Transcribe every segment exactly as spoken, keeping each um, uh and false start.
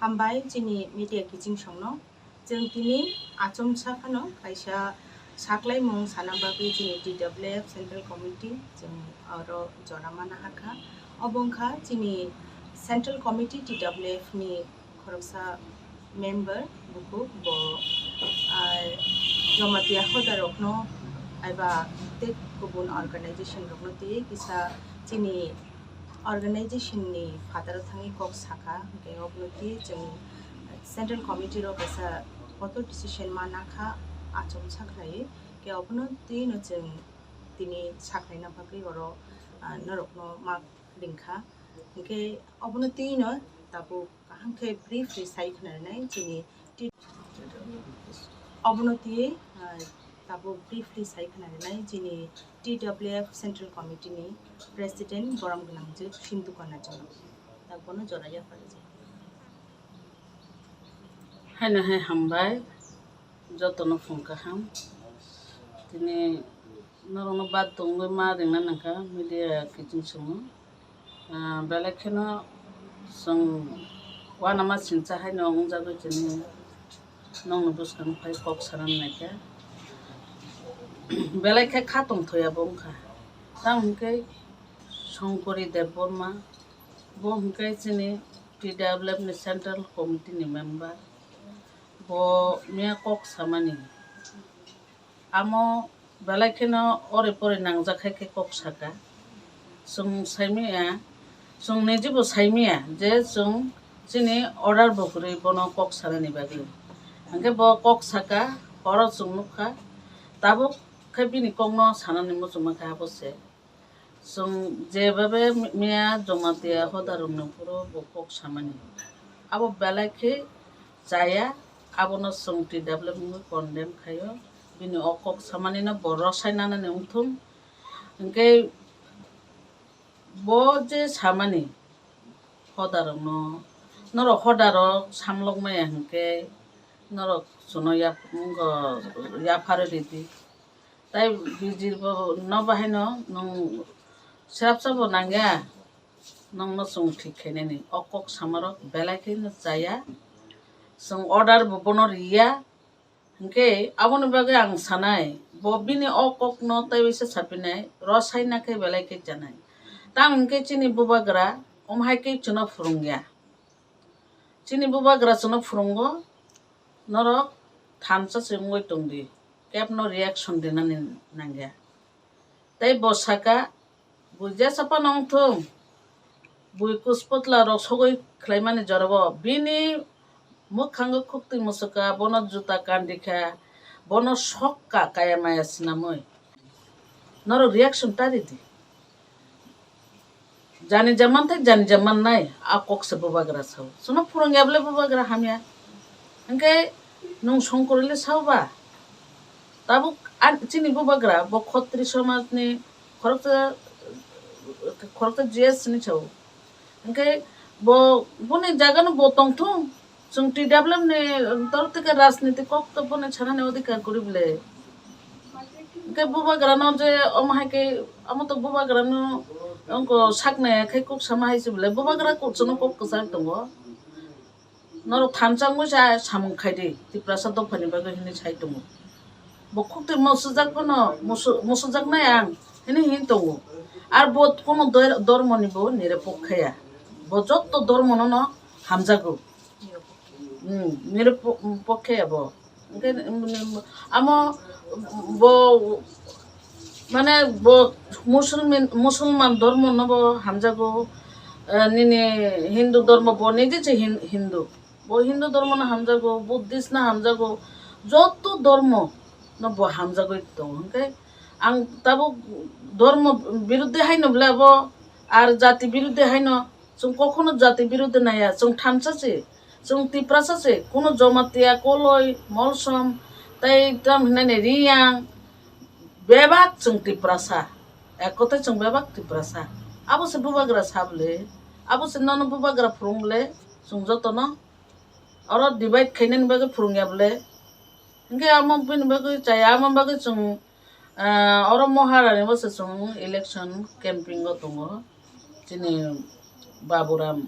Hambai chini media kiching songno. Chwng tini achomsa phano kaisa saklaimung sana bagwi chini T W F Central Committee chwng oro jora mana hakha. Obo wngkha chini Central Committee T W F ni khoroksa member bukhuk bo, ah, Jamatia hodarokno aiba tei kubun organization rokno twiwi kisa chini organization ni phataro thangwi kok sakha, hwnkhe obono twiwi chwng Central Committee rok kaisa kotor decision ma nakha, achomsa khlaiwi, khe obono twiwi no chwng tini saklaina bagwi oro, ah, norokno ma ringkha. Hwnkhe obono twiwi no tabuk kaham khe briefly sai khna rinai chini T-, obono twiwi, ah, tabuk briefly sai khna rinai chini T W F Central Committee ni President borom gwnang jwk Sindhu Kanya Chowdhury. Tak bono jora yapharjak. Haino hai hambai, jotono phung kaham. Tini norokno bat tongwi ma ringna nangkha media kiching songno. Ah, belai kheno chwng uanama singcha haino wngjagwi tini nokni bwskango phai kok sanani naikha. Belai khe kha tongthokya bo wngkha. Tamo hwnkhe Songkori Debbarma, bo hwnkhe chini T W F ni Central Committee ni member. Bo miya kok samani. Amo belai kheno ore pore nangjak hai khe kok saka. Chwng saimaya, chwng nijibo saimaya je chwng chini order bo kwrwi bono kok sanani bagwi. Hwnkhe bo kok saka, oro chwng nukha, tabuk khe bini kokno sanani muchungma khe abo se. Chwng jebabe miya Jamatia hodarokno phuru bo kok samani. Abo belai khe chaya, abono chwng T W F wngwi condemn khaio. Bini o kok samanino bo rwsai nanani wngthung. Hwnkhe bo je samani hodarokno, norok hodarok samlok maya hwnkhe norok chwngno yap-, wngkha yapharwi ridi. Tai bijirbo no bahaino nwng srapsa bo nangya, nwngno chwng thik khainani. O kok samarok belai kheno chaya. Chwng order bo bono riya. Hwnkhe aboni bagwi ang sanai, bo bini o kokno tei waisa sapinai, rwsai nakhe belai khe chanai. Tamo hwnkhe chini bubagra omo hai khe chwngno phwrwngya. Chini bubagra chwngno phwrwngo, norok thansa se wngwi tongdi, kebno reaction rinani nangya. Tei bo saka, bui jesa phano wngthung, bui kusputla rok sogwi khlaimani jorabo bini mwkhango khuktwi muchukha, bono juta kandikha, bono sokka kaya maya swnamwi. Norok reaction ta ridi. Jani jaman thai jani jaman nai, a kok se bubagra sao. Chwngno phwrwngya bole bubagra hamya. Hwnkhe nwng songkorwi le sao ba? Tabuk a chini bubagra bo khotri somajni khoroksa, khoroksa G S ni sao. Hwnkhe bo boni jagano bo tongthung. Chwng T W F ni torof theke rajniti kok to bono sanani odhikar kwrwi bole. Hwnkhe bubagrano je omo hai khe, amo to bubagrano wngkha saknai khe kok sama hai se bole. Bubagra kok chwngno kok kwchang tongo. Norok thansa wngwi sa samung khai di, Tiprasa dophani bagwi hinwi sai tongo. Bo khuktwi musujak phano, musu-, musujaknai ang hinwi hin tongo. Ar bo kono dor-, dormoni bo nirepok khaya. Bo jotto dormono no hamjago. Hmm, nirepok khaya bo. Hwnkhe, um, amo bo, mane bo Musulmin, Musulman dormo no bo hamjago, eh, nini Hindu dormo bo nije je Hin-, Hindu. Bo Hindu dormo no hamjago, Buddhist no hamjago, joto dormo no bo hamjagwi tongo. Hwnkhe ang tabuk dormo biruddhe haino bole abo ar jati biruddhe haino Chwng kokhono jati biruddhe naiya, chwng thansa se. Chwng Tiprasa se. Kuno Jamatia, Koloi, Molsom, tei tam hinani Riyang, bebak chwng Tiprasa. Ek kothai chwng bebak Tiprasa. Abo se bubagra sa bole, abo se nono bubagra phwrwng bole, chwng jotono oro divide khainani bagwi phwrwngya bole. Hwnkhe amo bini bagwi chaya, amo bagwi chwng, ah, oro Moharani bo se chwng election camping o tongo. Chini Baburam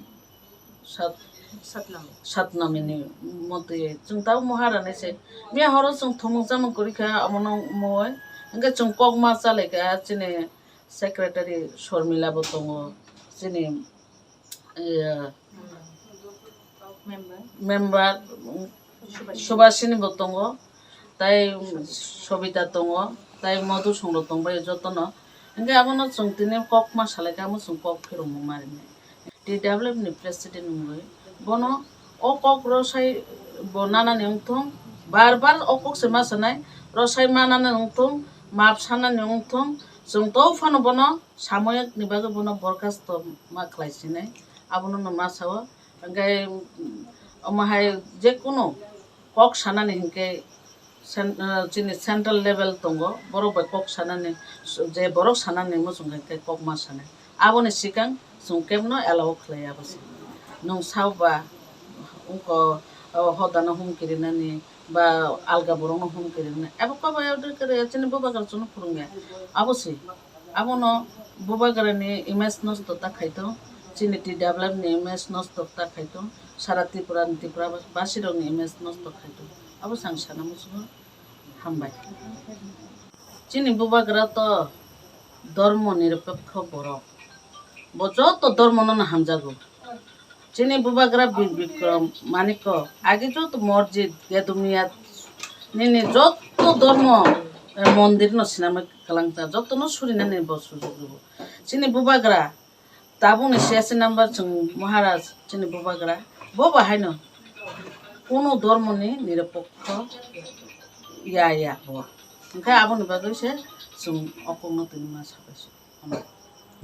sat Satnam. Satnamini motwi chwng tabuk Maharani se. Miya horo chwng thumung chamung kwrwi kha, omono moi. Hwnkhe chwng kokma chalaikha chini secretary Shormila bo tongo, chini, eh, Member. Member, mm, Subhashini. Subhashini bo tongo, tai Sobita tongo, tai Madhu Songro tongbai jotono. Hwnkhe abono chwng tini kokma salaikha, amo chwng kok phirokma marinai. T W F ni president wngwi bono o kok rosai bo nanani wngthung, bar bar o kok se ma sanai, rosai manani wngthung, map sanani wngthung, chwng to phano bono samoyakni bagwi bono borkhasto ma khlai sinai, abono no ma sao. Hwnkhe, omo hai jekunu kok sanani hinkhe cen-, ah, chini central level tongo, borok bai kok sanani, je borok sanani muchung hinkhe kok ma sanai. Aboni swkang chwng kebno allow khlai ya bwse. Nwng sao ba wngkha, o, hodano humki rinani ba alga borokno humki rinani. Abo kobo ya chini bubagra chwngno phwrwngya. Abo se. Abono bubagrani image nosto ta khaito, chini T W F ni image nosto ta khaito, sara Tripura ni Tripura basirokni image nosto khaito. Abo se ang sana muchungo, hambai. Chini bubagra to dhormo nirapekho borok. Bo joto dhormono no hamjago. Chini bubagra Bir Bikram Manikko agi joto morjit, gedumia, nini joto dhormo, eh, mondir no sinamwi kwlangcha, joto no surinani bo sujok rwo. Chini bubagra tabukni C S C number chwng Maharaj chini bubagra bo bahaino kunu dhormoni nirapokho ya ya bo. Hwnkhe aboni bagwi se chwng o kokno tini ma sabaisuk.